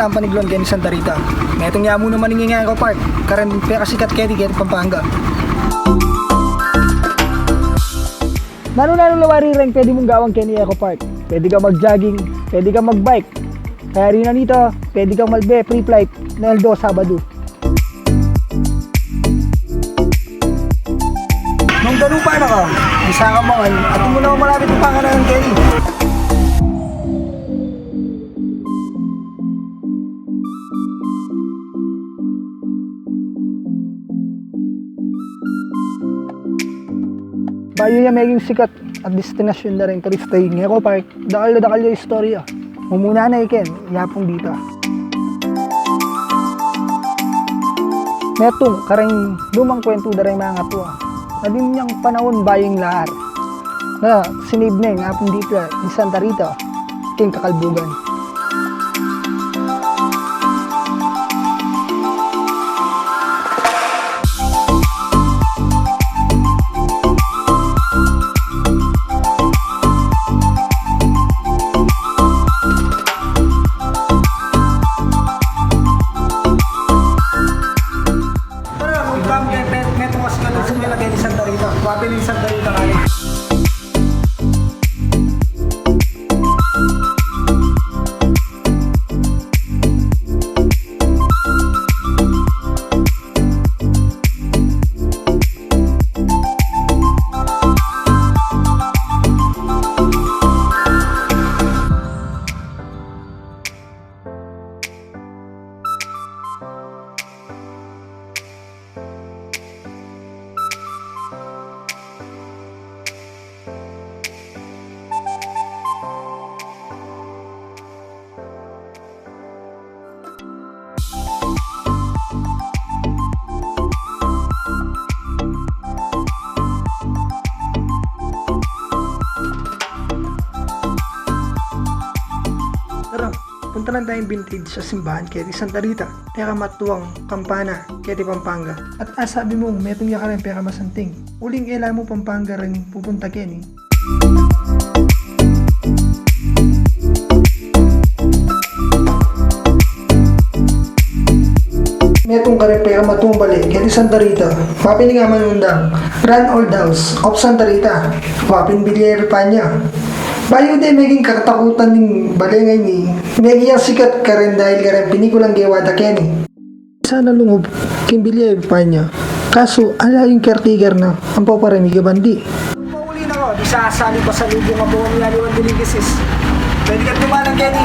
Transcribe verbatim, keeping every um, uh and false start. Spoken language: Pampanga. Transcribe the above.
Tampanigluan keni Santa Rita. Metung ya mu naman ing Eco Park, kareng pekasikat keti, keti Pampanga. Nanu-nanu la wari reng pwede mung gawan keni Eco Park. Pwede kang mag-jogging, pwede kang mag-bike. Kayari na nita, pwede kang malbe free flight na Aldo, Sabado. Nung dalupa na ka, bisa ka mangan, at mo na malapit ang pangalan keni. Bayu ya meging sikat at destinasyun da ring turista ing Eco Park, dakal na dakal ya istorya. Mumuna na iken, yapung dita. Metung kareng lumang kwentu da reng mangatua. Nabimyang panaun bayung laar na sinib ne yapung dita ing Santa Rita king kakalbugan. Tara, kung kami kay Pet, may tuwas ka dun sa nilagay ni Santa Rita. Wapi ni Santa Rita kaya? Tara, punta lang tayung vintage a simbahan keti Santa Rita, e ka matuang kampana keti Pampanga. At asabi mung metung ya kareng pekamasanting. Uling e la mu Pampanga reng pupunta keni. Metung kareng pekamatuang bale keti Santa Rita, wapin ing amanundang Grand Old House of Santa Rita, wapin Villa España. Bayu de meging kakatakutan ning bale ngeni, meging yang sikat kareng dahil kareng pinikulang gewa da keni. Sana lungub king Villa España, kasu ala ing caretaker na, ampo para migabandi. Pauli na ko, di sa sali pa sa lubung a buong yaliwan diligisis. Pwede ka tumanang keni,